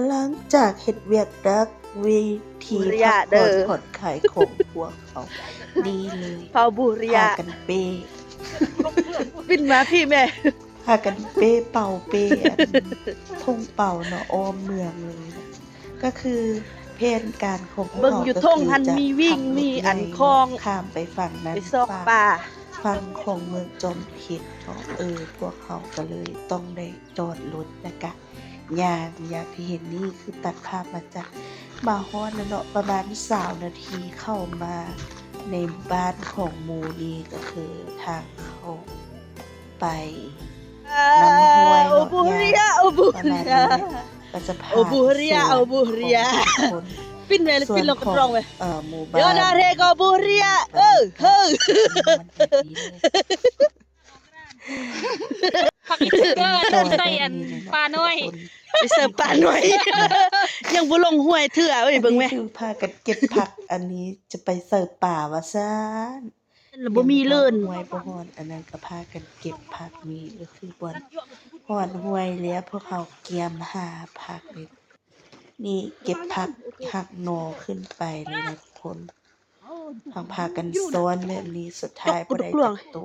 ຫຼັງຈາກເຮັດວຽກໜັກ, ວິທີພັກຜ່ອນຜ່ອນຄາຍຂອງພວກເຂົານີ້ເລີຍ ເຜົ່າບູເຣຍ ພາກັນເປ້ ປິ່ນມາພີ້ແມ່ ພາກັນເປ້ເປົ່າເປ້ອັນທົ່ງເປົ່າເນາະ ອ້ອມເມືອງເລີຍ. ກໍຄືແຜນການຂອງພວກເຮົາ ເບິ່ງຢູ່ທົ່ງຫັ້ນມີວິ່ງ ມີອັນຄອງ ຂ້າມໄປຝັ່ງນັ້ນ ໄປຊອກປາ ຝັ່ງຂອງເມືອງຈອມເພັດເນາະ. ເອີ ພວກເຮົາກໍເລີຍຕ້ອງໄດ້ຈອດລົດ ແລ້ວກະຍ່າງຢ່າງທີ່ເຫັນນີ້ ຄືຕັດພາບມາຈາກ ມາຮອດແລ້ວເນາະ ປະມານຊາວນາທີ ເຂົ້າມາໃນບ້ານຂອງໝູ່ນີ້ ກໍຄືທາງເຂົ້າ ໄປນຳຫ້ວຍເນາະ ໂອບູເຣຍ ໂອບູເຣຍ ປະມານນີ້ແຫຼະ ກໍຈະຜ່ານໂອບູເຣຍ ໂອບູເຣຍ ສ່ວນຂອງທຸກຄົນ ປິ່ນແມ່ ປິ່ນລົງກັບລອງແມ່ ເອີ ໝູ່ບ້ານ ໂຍນາເຣໂກບູເຣຍ ເອີ ເຮີ ມັນແບບນີ້ເລີຍ ພັກເກີດເດີ ໃສ່ອັນປານ້ອຍ ໄປເສີບປານ້ອຍ ຍັງບໍ່ລົງຫ້ວຍເທື່ອ ເອີຍ ເບິ່ງແມ່ ອັນນີ້ຄືພາກັນເກັບຜັກ ອັນນີ້ຈະໄປເສີບປາວ່າຊັ້ນ. ລະບໍ່ມີເລີນ ຫ້ວຍບໍ່ຮອດ ອັນນັ້ນກໍພາກັນເກັບຜັກ. ນີ້ກໍຄືບ່ອນຮອດຫ້ວຍແລ້ວ ພວກເຮົາກຽມຫາຜັກນີ້ ນີ້ເກັບຜັກຫັກໜໍ່ຂຶ້ນໄປເລີຍນະທຸກຄົນ. ທັງພາກັນຊ້ອນແບບນີ້ ສຸດທ້າຍບໍ່ໄດ້ຈັກໂຕ.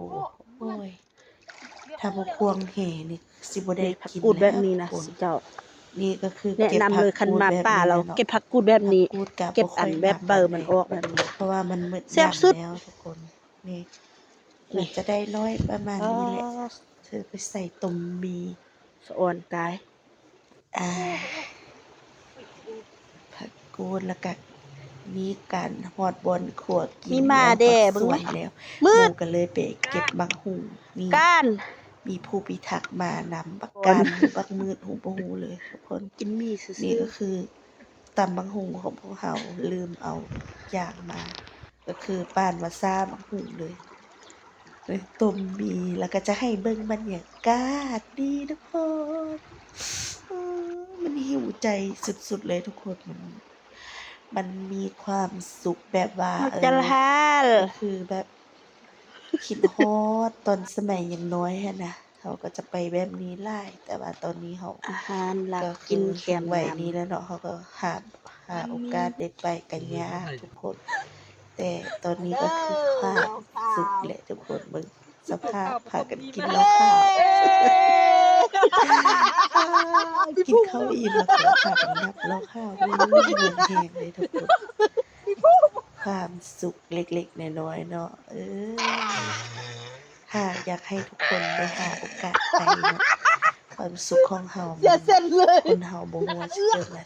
ໂອ້ຍ ຖ້າບໍ່ຄວາງແຮງນີ້ຊິບໍ່ໄດ້ກິນ ຜັກກູດແບບນີ້ນະເຈົ້າ ນີ້ກໍຄືແນະນຳເລີຍ ຄັນມາປ່າລາວເກັບຜັກກູດແບບນີ້ ເກັບອັນແບບໃບມັນອອກແບບນີ້ ເພາະວ່າມັນໝົດ ແຊບສຸດ ແລ້ວທຸກຄົນ. ນີ້ ນີ້ ມັນຈະໄດ້ໜ້ອຍປະມານນີ້ແຫຼະ ເທີໄປໃສ່ຕົ້ມໝີ່ ສະອອນກາຍ ອ່າ ຜັກກູດ ແລ້ວກະມີການຮອດບ່ອນຄົວກິນ ມີໝາແດ່ ເບິ່ງແມ່ ແລ້ວໝູ່ກໍເລີຍໄປເກັບໝາກຫຸ່ງ ມີ ການ ມີຜູ້ພິທັກມານຳ ບັກການ ບັກມືດ ຫູບໍ່ຮູ້ເລີຍທຸກຄົນ. ກິນໝີ່ຊື່ໆ ນີ້ກໍຄືຕຳບັກຫຸ່ງຂອງພວກເຮົາ ລືມເອົາຢ່າງມາ ກໍຄືປານວ່າຊ້າບັກຫຸ່ງເລີຍ ຕົ້ມໝີ່ ແລ້ວກໍຈະໃຫ້ເບິ່ງບັນຍາກາດນີ້ທຸກຄົນ. ເອີ ມັນຫິວໃຈສຸດໆເລີຍທຸກຄົນ ມັນ ມັນມີຄວາມສຸກແບບວ່າ ເອີ ຄືແບບຄິດຮອດຕອນສະໄໝຍັງນ້ອຍຫັ້ນນະ ເຮົາກໍຈະໄປແບບນີ້ຫຼາຍ ແຕ່ວ່າຕອນນີ້ເຮົາ ອາຫານຫຼັກ ກໍຄືກິນແຄມໄວນີ້ແຫຼະເນາະ ເຮົາກໍຫາ ຫາໂອກາດໄດ້ໄປກັນຍາກທຸກຄົນ. ແຕ່ຕອນນີ້ກໍຄືຄວາມສຸກແຫຼະທຸກຄົນ ເບິ່ງສະພາບພາກັນກິນເຫຼົ້າຂາວ ກິນເຂົ້າອີ່ມແລ້ວກໍພາກັນຫຍັບເຫຼົ້າຂາວ ໂອ້ຍ ມ່ວນແຮງເລີຍທຸກຄົນ. ຄວາມສຸກເລັກໆນ້ອຍໆເນາະ ເອີ ຫາກຢາກໃຫ້ທຸກຄົນໄດ້ຫາໂອກາດໄປເນາະ ຄວາມສຸກຂອງເຮົາ ເສຍເສັ້ນເລີຍ ຄົນເຮົາບໍ່ຮູ້ວ່າຊິເກີດມາ